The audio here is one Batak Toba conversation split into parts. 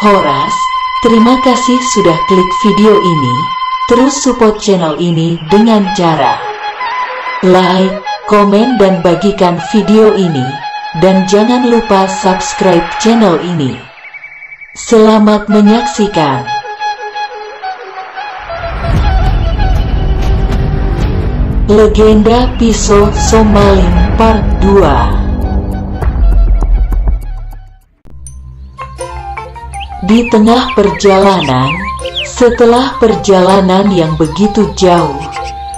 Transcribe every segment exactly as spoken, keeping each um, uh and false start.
Horas, terima kasih sudah klik video ini. Terus support channel ini dengan cara like, komen, dan bagikan video ini. Dan jangan lupa subscribe channel ini. Selamat menyaksikan. Legenda Piso Somalin Part dua. Di tengah perjalanan, setelah perjalanan yang begitu jauh,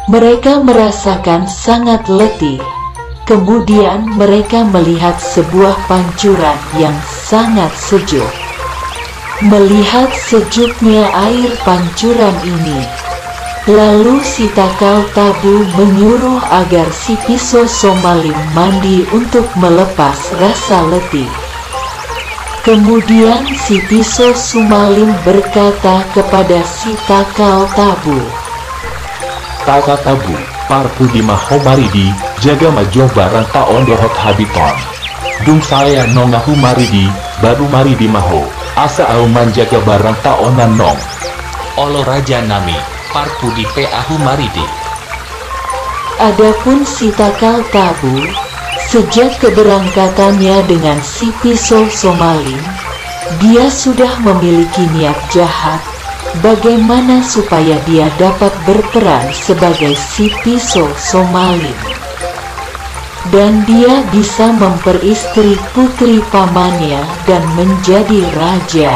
mereka merasakan sangat letih. Kemudian mereka melihat sebuah pancuran yang sangat sejuk. Melihat sejuknya air pancuran ini, lalu si Takal Tabu menyuruh agar si Piso Somalin mandi untuk melepas rasa letih. Kemudian si Piso Somalin berkata kepada si Takal Tabu, Takal Tabu, parpudi ma ho maridi, jaga ma jo barangta on dohot habit on. Dung sae annon ahu maridi, baru maridi ma ho, asa ahu manjaga barangta on annon. Olo raja nami, parpudi pe ahu maridi. Adapun si Takal Tabu, sejak keberangkatannya dengan si Piso Somalin, dia sudah memiliki niat jahat, bagaimana supaya dia dapat berperan sebagai si Piso Somalin. Dan dia bisa memperistri putri pamannya dan menjadi raja.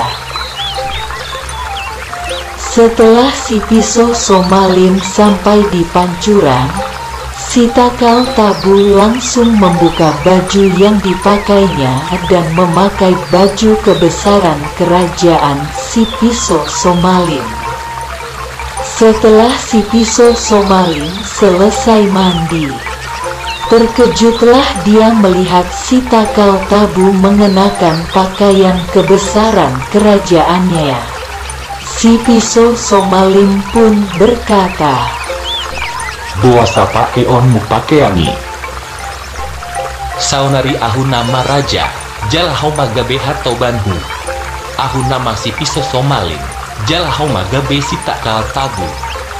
Setelah si Piso Somalin sampai di pancuran, si Takal Tabu langsung membuka baju yang dipakainya dan memakai baju kebesaran kerajaan si Piso Somalin. Setelah si Piso Somalin selesai mandi, terkejutlah dia melihat si Takal Tabu mengenakan pakaian kebesaran kerajaannya. Si Piso Somalin pun berkata, Boasa pakeonmu pakean i? Saonari ahu nama raja, jala ho ma gabe hatobanhu. Ahu nama si Piso Somalin, jala ho ma gabe si Takal Tabu.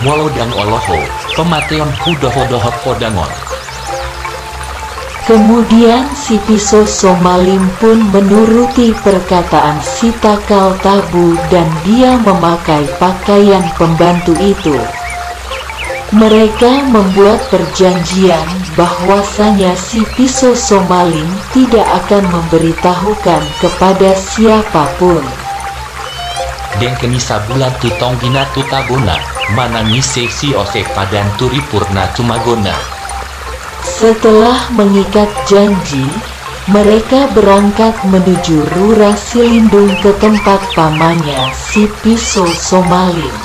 Molo ndang olo ho, pamateonhu do ho dohot podang on. Kemudian si Piso Somalin pun menuruti perkataan si Takal Tabu dan dia memakai pakaian pembantu itu. Mereka membuat perjanjian bahwasanya si Piso Somalin tidak akan memberitahukan kepada siapapun. Dengke ni sabulan tu tonggina tu tagona, manang ise si Ose Padan tu ripurna tu magona. Setelah mengikat janji, mereka berangkat menuju Rura Silindung ke tempat pamannya si Piso Somalin.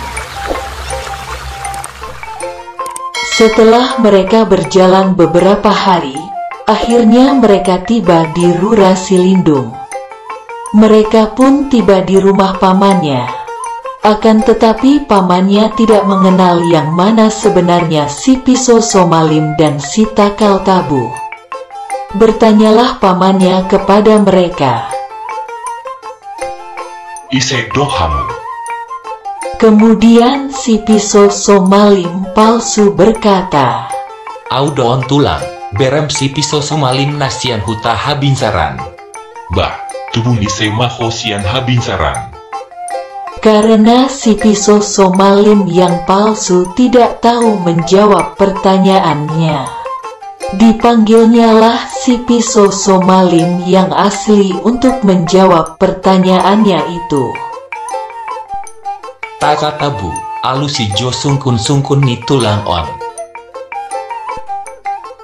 Setelah mereka berjalan beberapa hari, akhirnya mereka tiba di Rura Silindung. Mereka pun tiba di rumah pamannya. Akan tetapi pamannya tidak mengenal yang mana sebenarnya si Piso Somalin dan si Takal Tabu. Bertanyalah pamannya kepada mereka. Ise do hamu? Kemudian si Piso Somalin palsu berkata. Ahu do on tulang, berem si Piso Somalin na sian huta Habinsaran. Bah, tubu ni ise ma ho sian Habinsaran? Karena si Piso Somalin yang palsu tidak tahu menjawab pertanyaannya. Dipanggilnyalah si Piso Somalin yang asli untuk menjawab pertanyaannya itu. Takal Tabu, alusi jo sungkun-sungkun ni tulang on.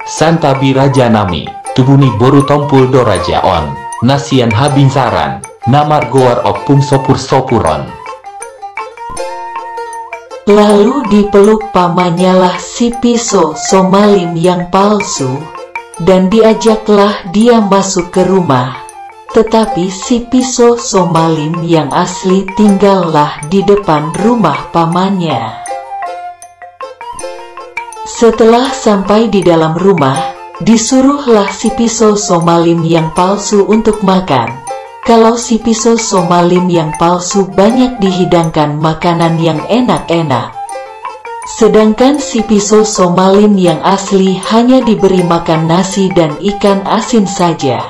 Santabi raja nami, tubu ni boru Tompul do raja on, na sian Habinsaran, na margoar Ompung Sopur-sopur on. Lalu dipeluk pamannyalah si Piso Somalin yang palsu, dan diajaklah dia masuk ke rumah. Tetapi si Piso Somalin yang asli tinggallah di depan rumah pamannya. Setelah sampai di dalam rumah, disuruhlah si Piso Somalin yang palsu untuk makan. kalau si Piso Somalin yang palsu banyak dihidangkan makanan yang enak-enak. Sedangkan si Piso Somalin yang asli hanya diberi makan nasi dan ikan asin saja.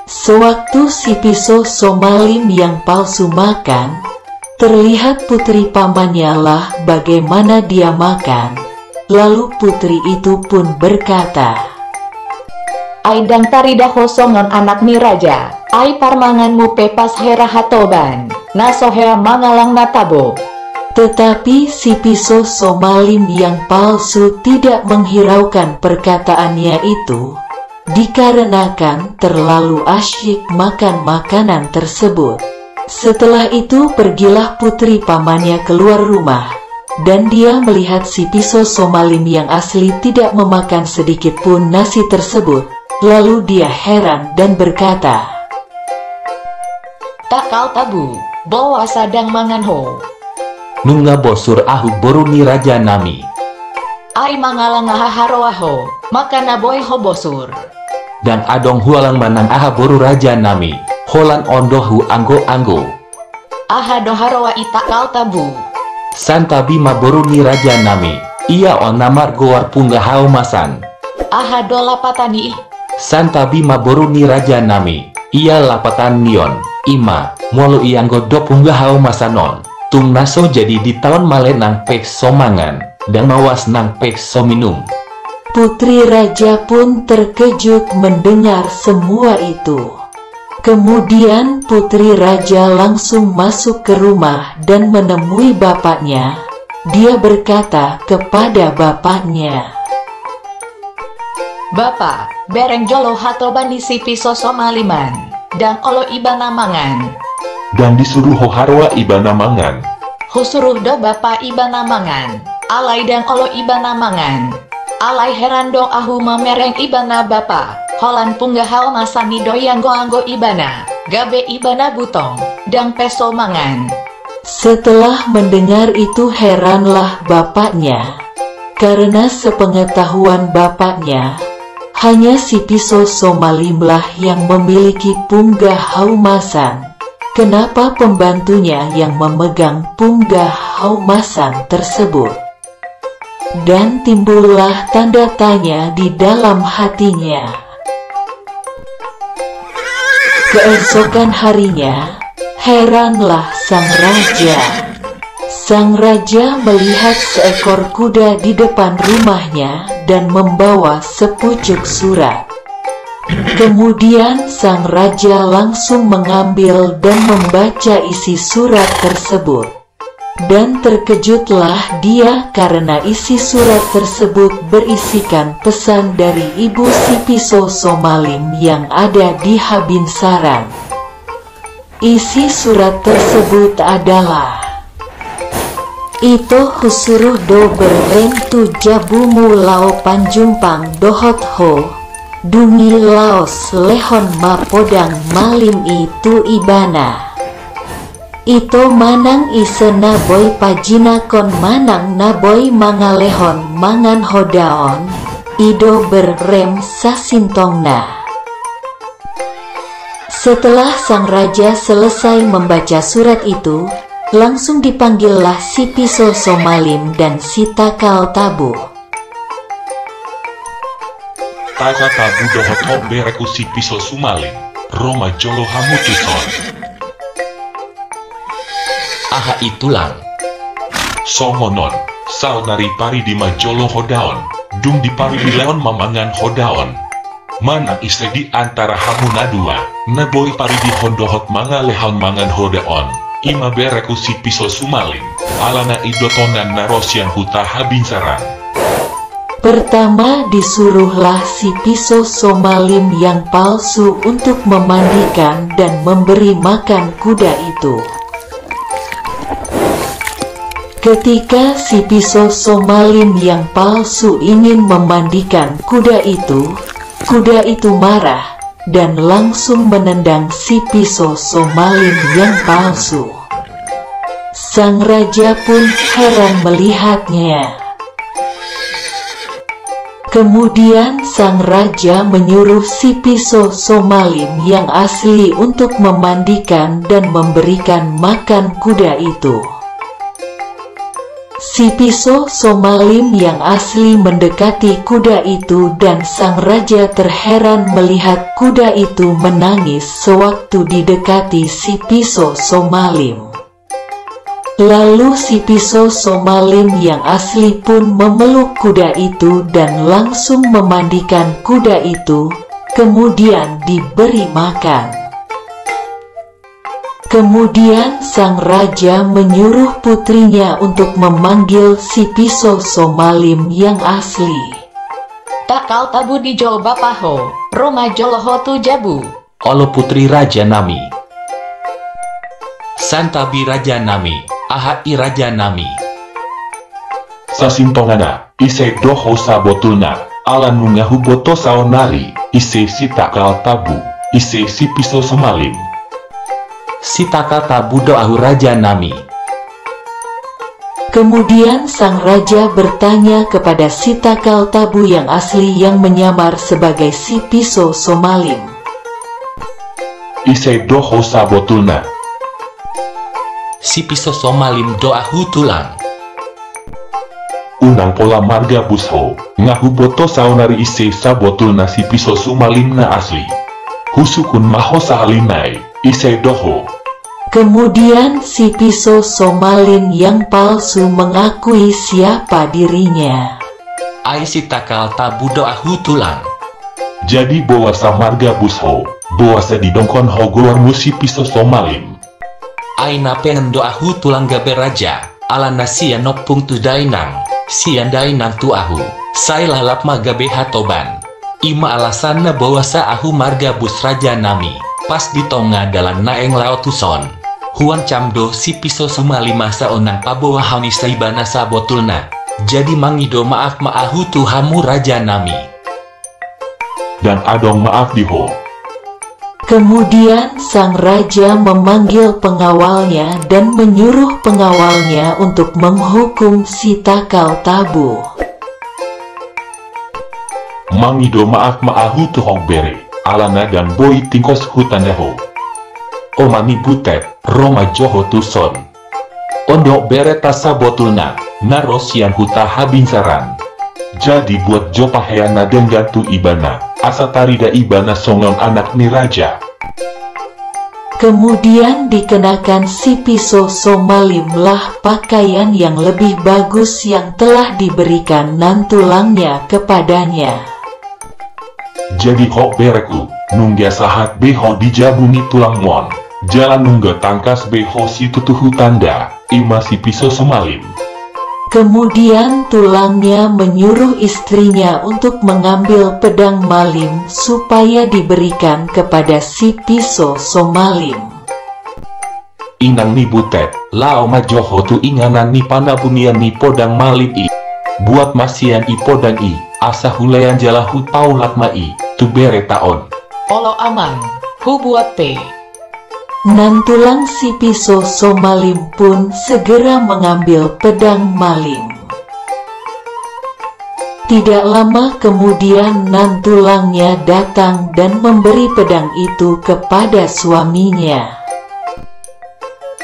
Sewaktu si Piso Somalin yang palsu makan, terlihat putri pamannya lah bagaimana dia makan. Lalu putri itu pun berkata, "Ai ndang tarida ho songon anak ni raja, ai parmanganmu pe pas hera hatoban, na so hea mangalang na tabo." Tetapi si Piso Somalin yang palsu tidak menghiraukan perkataannya itu, dikarenakan terlalu asyik makan makanan tersebut. Setelah itu pergilah putri pamannya keluar rumah, dan dia melihat si Piso Somalin yang asli tidak memakan sedikit pun nasi tersebut, lalu dia heran dan berkata, "Takal tabu, boasa ndang mangan ho?" "Nunga bosur ahu boru ni raja nami." "Ai mangalang aha haroa ho, maka na boi ho bosur?" "Ndang adong hualang manang aha boru raja nami, holan on do huanggo-anggo." "Aha do haroa i takal tabu?" "Santabi ma boru ni raja nami, ia on na margoar pungga haomasan." "Aha do lapatan i?" "Santabi ma boru ni raja nami, ia lapatan ni on, ima, molo ianggo do pungga haomasan on, tung na so jadi ditaon male nang pe so mangan, ndang mawas nang pe so minum." Putri raja pun terkejut mendengar semua itu. Kemudian putri raja langsung masuk ke rumah dan menemui bapaknya. Dia berkata kepada bapaknya, "Bapa, bereng jolo hatoban ni si Piso Somalin, ndang olo ibana mangan." "Ndang disuru ho haroa ibana mangan?" "Husuru do bapa ibana mangan, alai ndang olo ibana mangan. Alai heran do ahu mamereng ibana bapa, holan pungga haomasan i do ianggo-anggo ibana, gabe ibana butong, ndang pe so mangan." Setelah mendengar itu heranlah bapaknya, karena sepengetahuan bapaknya, hanya si Piso Somalin lah yang memiliki pungga haomasan. Kenapa pembantunya yang memegang pungga haomasan tersebut? Dan timbullah tanda tanya di dalam hatinya. Keesokan harinya, heranlah sang raja. Sang raja melihat seekor kuda di depan rumahnya dan membawa sepucuk surat. Kemudian sang raja langsung mengambil dan membaca isi surat tersebut. Dan terkejutlah dia karena isi surat tersebut berisikan pesan dari ibu si Piso Somalin yang ada di Habinsaran. Isi surat tersebut adalah, "Ito, husuru do berem tu jabumu laho panjumpang dohot ho, dung i laos lehon ma podang malim i tu ibana. Ito manang ise na boi pajinakon manang na boi mangalehon mangan hodaon, i do berem sasintongna." Setelah sang raja selesai membaca surat itu, langsung dipanggillah si Piso Somalin dan si Takal Tabu. "Takal Tabu dohot ho, bereku si Piso Somalin, ro ma jolo hamu tuson." "Aha i tulang?" "Songon on, saonari paridi ma jolo hodaon, dung diparidi lehon ma mangan hodaon. Manang ise di antara hamu na dua, na boi paridihon dohot mangalehon mangan hodaon, i ma bereku si Piso Somalin, alana i do tonang na ro sian huta Habinsaran." Pertama disuruhlah si Piso Somalin yang palsu untuk memandikan dan memberi makan kuda itu. Ketika si Piso Somalin yang palsu ingin memandikan kuda itu, kuda itu marah dan langsung menendang si Piso Somalin yang palsu. Sang raja pun heran melihatnya. Kemudian sang raja menyuruh si Piso Somalin yang asli untuk memandikan dan memberikan makan kuda itu. Si Piso Somalin yang asli mendekati kuda itu dan sang raja terheran melihat kuda itu menangis sewaktu didekati si Piso Somalin. Lalu si Piso Somalin yang asli pun memeluk kuda itu dan langsung memandikan kuda itu, kemudian diberi makan. Kemudian sang raja menyuruh putrinya untuk memanggil si Piso Somalin yang asli. Takal tabu dijou bapa ho, ro ma jolo ho tu jabu. Olo putri raja nami. Santabi raja nami, aha i raja nami. Sasintongana, ise do ho sabotulna, ala nunga huboto saonari, ise si Takal Tabu, ise si Piso Somalin. Si Takal Tabu do ahu raja nami. Kemudian sang raja bertanya kepada si Takal Tabu yang asli yang menyamar sebagai si Piso Somalin. Ise do ho sabotulna? Si Piso Somalin do ahu tulang. Unang pola margabus ho, nga huboto saonari ise sabotulna si Piso Somalin na asli. Husungkun ma ho sahali nai, ise do ho. Kemudian si Piso Somalin yang palsu mengakui siapa dirinya. Ai si Takal Tabu do ahu tulang. Jadi boasa margabus ho, boasa didok ho goarmu si Piso Somalin. Ai na pengen do ahu tulang gabe raja, alana sian ompung tu dainang, sian dainang tu ahu, sai lalap ma gabe hatoban. I ma alasanna boasa ahu margabus raja nami, pas di tonga dalan naeng laho tuson. Huancam do si Piso Somalin masa unang paboahon ise ibana sabotulna. Jadi mangido maaf ma ahu tu hamu raja nami. Ndang adong maaf di ho. Kemudian sang raja memanggil pengawalnya dan menyuruh pengawalnya untuk menghukum si Takal Tabu. Mangido maaf ma ahu tu ho bere, alana ndang boi tingkos hutanda ho. O ma ni butet, ro ma jo ho tuson. On do bereta sabotulna, na ro sian huta habinsaran. Jadi buat jo pahean na denggan tu ibana, asa tarida ibana songon anak ni raja. Kemudian dikenakan si Piso Somalin lah pakaian yang lebih bagus yang telah diberikan nantulangnya kepadanya. Jadi ho bereku, nunga sahat be ho di jabu ni tulangmon, jala nunga tangkas be ho situtu hutanda, i ma si Piso Somalin. Kemudian tulangnya menyuruh istrinya untuk mengambil pedang malim supaya diberikan kepada si Piso Somalin. Inang ni butet, laho ma jo ho tu inganan ni panabunian ni podang malim i. Buat ma sian i podang i, asa hulean jala hupaulak ma i tu bereta on. Olo amang, hubuat pe. Nantulang si Piso Somalin pun segera mengambil pedang malim. Tidak lama kemudian nantulangnya datang dan memberi pedang itu kepada suaminya.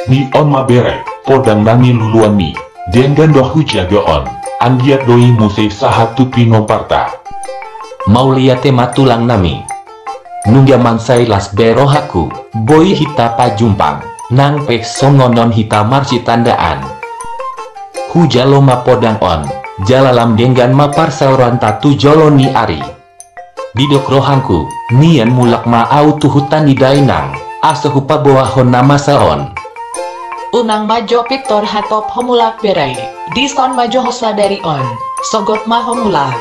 Ni on ma bere, podang na niluluanmi, denggan do hujagaon, anggiat do i muse sahat tu pinomparta. Mauliate ma tulang nami. Nunga mansai las be rohangku, boi hita pajumpang, nang pe songon on hita marsitandaan. Hujalo ma podang on, jala lam denggan ma parsaoranta tu jolo ni ari. Didok rohangku, nian mulak ma ahu tu huta ni dainang, asa hupaboahon na masa on. Unang ma jo pintor hatop ho mulak bere, dison ma jo ho sadari on, sogot ma ho mulak.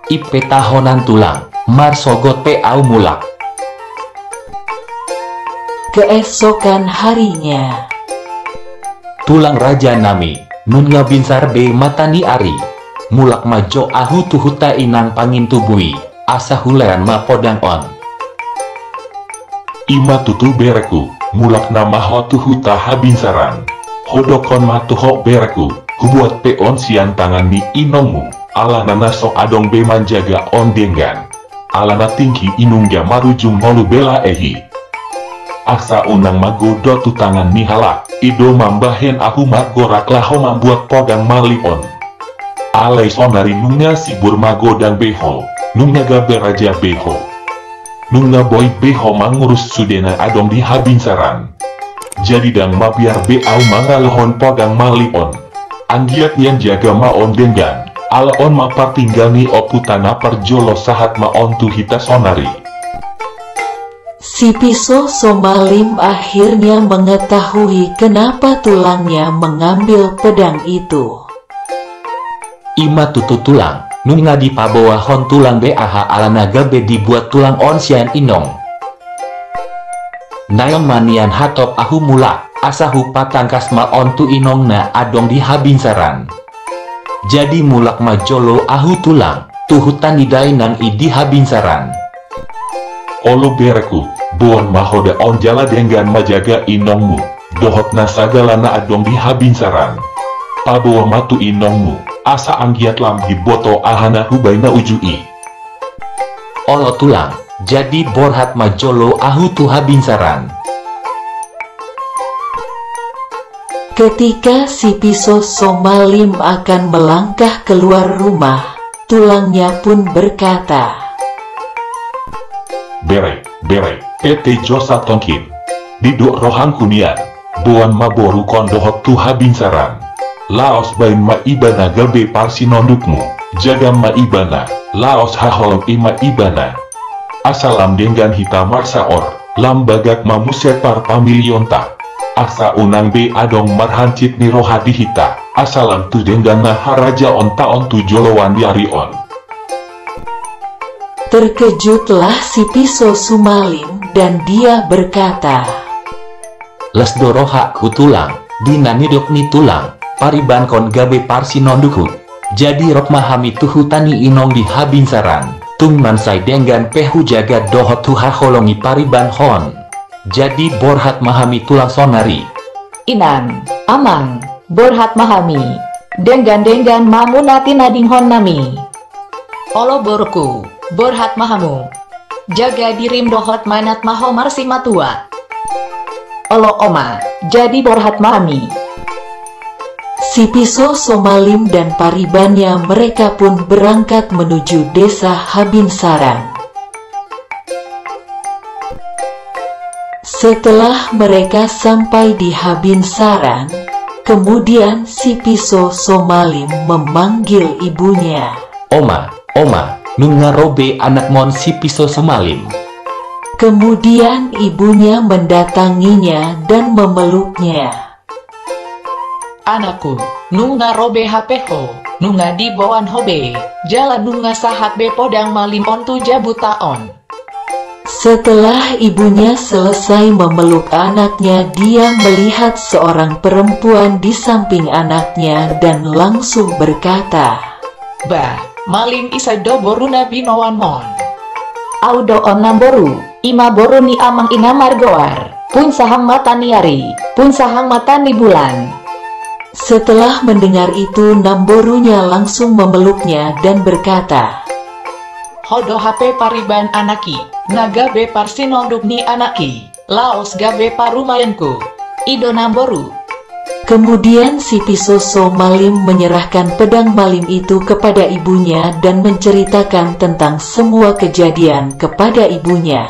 I pe taho nantulang, marsogot pe ahu mulak. Keesokan harinya. Tulang raja nami, nunga binsar be mata ni ari. Mulak ma jo ahu tu huta inang pangintubu i, asa hulean ma podang on. I ma tutu bereku, mulak nama ho tu huta habinsaran. Hudokkon ma tu ho bereku, hubuat pe on sian tangan ni inongmu. Alana na so adong be manjaga on denggan. Alana tingki i nunga marujung ngolu bela ehi. Asa unang magodang tu tangan ni halak, i do mambahen ahu margorak laho mambuat podang malim on. Alai sonari nunga sibur magodang be ho, nunga gabe raja be ho. Nunga boi be ho mangurus sude na adong di habinsaran. Jadi ndang mabiar be ahu mangalehon podang malim on. Anggiat nian jaga ma on denggan, ala on ma partinggal ni ompunta na parjolo, sahat ma on tu hita sonari. Si Piso Somalin akhirnya mengetahui kenapa tulangnya mengambil pedang itu. I ma tutu tulang, nunga dipaboahon tulang be aha alana gabe dibuat tulang on sian inong. Naeng ma nian hatop ahu mulak, asa hupatangkas ma on tu inong na adong di habinsaran. Jadi mulak ma jolo ahu tulang, tu huta ni dainang i di habinsaran. Olo bereku, boan ma ho da on jala denggan ma jaga inongmu, dohot na sagala na adong di habinsaran. Paboa ma tu inongmu, asa anggiat lam diboto aha na hubaen na uju i. Olo tulang, jadi borhat ma jolo ahu tu habinsaran. Ketika si Piso Somalin akan melangkah keluar rumah, tulangnya pun berkata. Bere, bere, ate jo satongkin. Didok rohangku nian, boan ma borukon dohot tu habinsaran. Laos baen ma ibana gabe parsinondukmu, jaga ma ibana, laos haholongi ma ibana. Asa lam denggan hita marsaor, lam bagak ma muse parpamilionta. Asa unang be adong marhansit ni roha di hita, asa lam tu denggan na harajaonta on tu joloan ni ari on. Terkejutlah si Piso Somalin dan dia berkata. Las do rohangku tulang, di na nidok ni tulang, paribankon gabe parsinondukhu. Jadi rap ma hami tu huta ni inong di habinsaran, tung mansai denggan pe hujaga dohot huhaholongi paribanhon. Jadi borhat ma hami tulang sonari. Inang, amang, borhat ma hami. Denggan-denggan ma muna tinadinghon nami. Olo boruku, borhat ma hamu. Jaga dirim dohot manat ma ho marsimatua. Olo oma, jadi borhat ma hami. Si Piso Somalin dan paribannya mereka pun berangkat menuju desa Habinsaran. Setelah mereka sampai di Habinsaran, kemudian si Piso Somalin memanggil ibunya. Oma, oma, nunga ro be anakmon si Piso Somalin. Kemudian ibunya mendatanginya dan memeluknya. Anakku, nunga ro be hape ho, nunga diboan ho be, jala nunga sahat be podang malim on tu jabuta on. Setelah ibunya selesai memeluk anaknya, dia melihat seorang perempuan di samping anaknya dan langsung berkata. Bah, malim ise do boru na binoanmon? Au do on namboru, i ma boru ni amang i na margoar Punsahang Mata ni Ari, Punsahang Mata ni Bulan. Setelah mendengar itu, namborunya langsung memeluknya dan berkata. Ho do hape pariban anak i, na gabe parsinonduk ni anak i, laos gabe parumaenku. I do namboru. Kemudian si Piso Somalin menyerahkan pedang malim itu kepada ibunya dan menceritakan tentang semua kejadian kepada ibunya.